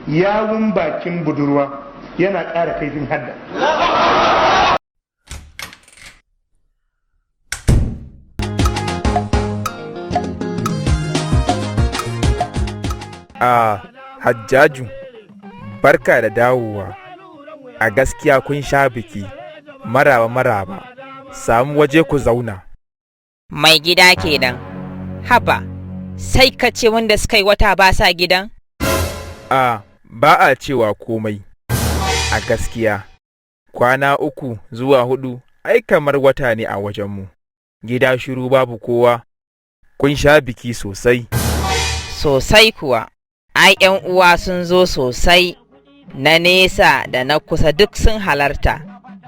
Yawun bakin budurwa yana ƙara kaifin hadda. A Hajjaju, barka da dawowa. A gaskiya kun sha biki, maraba maraba, samu waje ku zauna. Mai gida kenan. Haba, sai ka ce wanda suka yi wata ba sa gidan? A ba a cewa komai. A gaskiya, kwana 3 zuwa 4 ai kamar wata ne a wajenmu. Gida shiru babu kowa, kun sha biki sosai. Sosai kuwa, ai ‘yan uwa sun zo sosai, na nesa da na kusa duk sun halarta.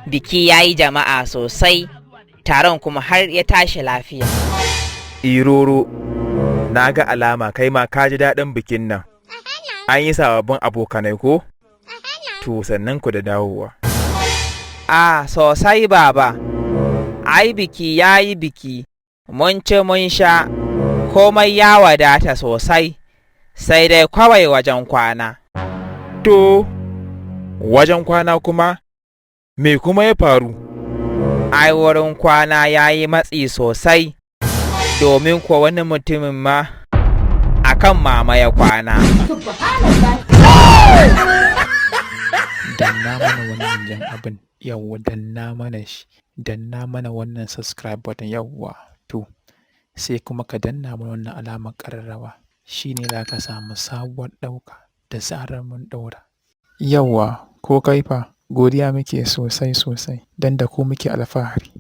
Biki ya yi jama'a sosai, taron kuma har ya tashi lafiya. Iroro, na ga alama kai ma ka ji daɗin bikin nan. An yi sababbin abokanai ko? To sannan ku da dawowa. A sosai baba, ai biki ya yi biki, mun ci mun sha, komai ya wadata sosai, sai dai kawai wajen kwana. To, wajen kwana kuma? Me kuma ya faru? Ai wurin kwana ya yi matsi sosai, domin kuwa wani mutumin ma a kan mama ya kwana. Danna mana wannan jan abin, yawwa danna mana shi, danna mana wannan subscribe button yawwa. To, sai kuma ka danna mana wannan alamar ƙararrawa. Shi ne za ka samu sabuwar ɗauka da zarar mun ɗaura. Yawwa, ko kai fa, godiya muke sosai sosai don da ku muke alfahari.